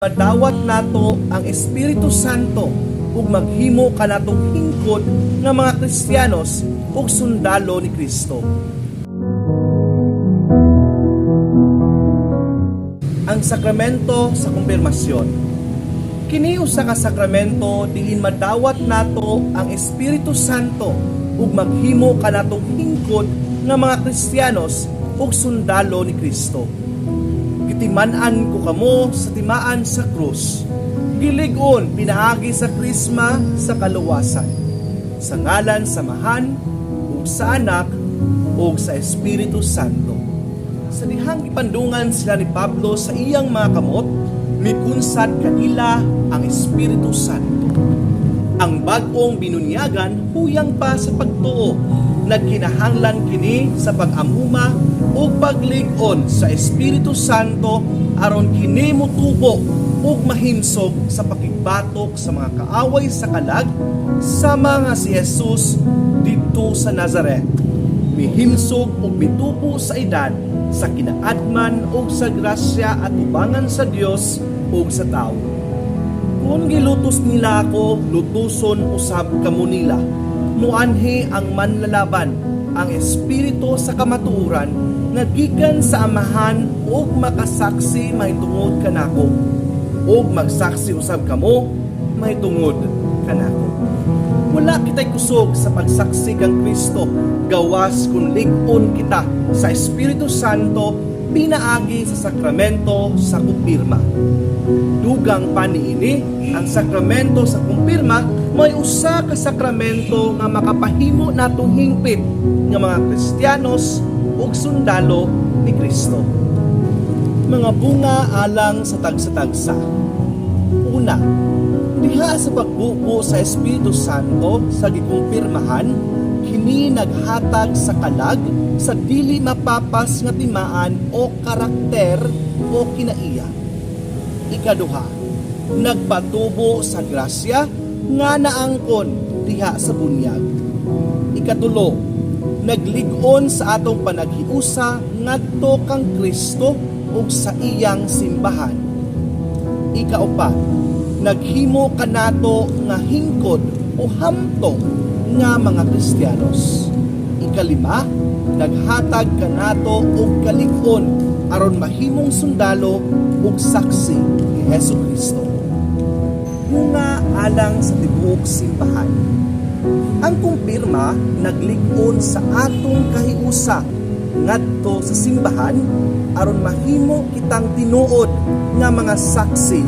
Madawat nato ang Espiritu Santo ug maghimo kanatong hingkod nga mga Kristiyanos ug sundalo ni Kristo. Ang sakramento sa kumpirmasyon. Kini usa ka sakramento diin madawat nato ang Espiritu Santo ug maghimo kanatong hingkod nga mga Kristiyanos ug sundalo ni Kristo. Gitiman-an ko kamo sa timaan sa krus. Gilig-on pinaagi sa krisma sa kaluwasan. Sa ngalan sa Amahan ug sa Anak ug sa Espiritu Santo. Sa dihang gipandungan sila ni Pablo sa iyang mga kamot, mikunsad kanila ang Espiritu Santo. Ang bag-ong binunyagan huyang pa sa pagtuo. Nagkinahanglan kini sa pag-amuma ug paglig-on sa Espiritu Santo aron kini motubo ug mahimsog sa pakigbatok sa mga kaaway sa kalag, sama nga si Jesus didto sa Nazaret. Mihimsog ug mitubo sa edad, sa kinaadman ug sa grasya atubangan sa Dios ug sa tawo. Kung gilutos nila ako, lutuson usab kamo nila. Muanhi ang Manlalaban, ang Espiritu sa kamatuoran nga gikan sa Amahan ug makasaksi mahitungod kanako. Ug magsaksi usab kamo mahitungod kanako. Wala kita'y kusog sa pagsaksi kang Kristo gawas kung lig-on kita sa Espiritu Santo pinaagi sa sakramento sa kumpirma. Dugang pa niini, ang sakramento sa kumpirma may usa ka sakramento nga makapahimo natong hingpit nga mga Kristiyanos ug sundalo ni Kristo. Mga bunga alang sa tagsa-tagsa. Una, diha sa pagbubo sa Espiritu Santo sa gikumpirmahan, kini naghatag sa kalag sa dili mapapas nga timaan o karakter o kinaiya. Ikaduha, nagpatubo sa grasya nga naangkon diha sa bunyag. Ikatulo, naglig-on sa atong panaghiusa ngadto kang Kristo ug sa iyang simbahan. Ikaupat, naghimo kanato nga hingkod o hamtong nga mga Kristiyanos. Ikalima, naghatag kanato og kalig-on aron mahimong sundalo ug saksi ni Hesus Kristo. Bunga alang sa tibuok simbahan. Ang kumpirma naglig-on sa atong kahiusa ngadto sa simbahan aron mahimo kitang tinuod nga mga saksi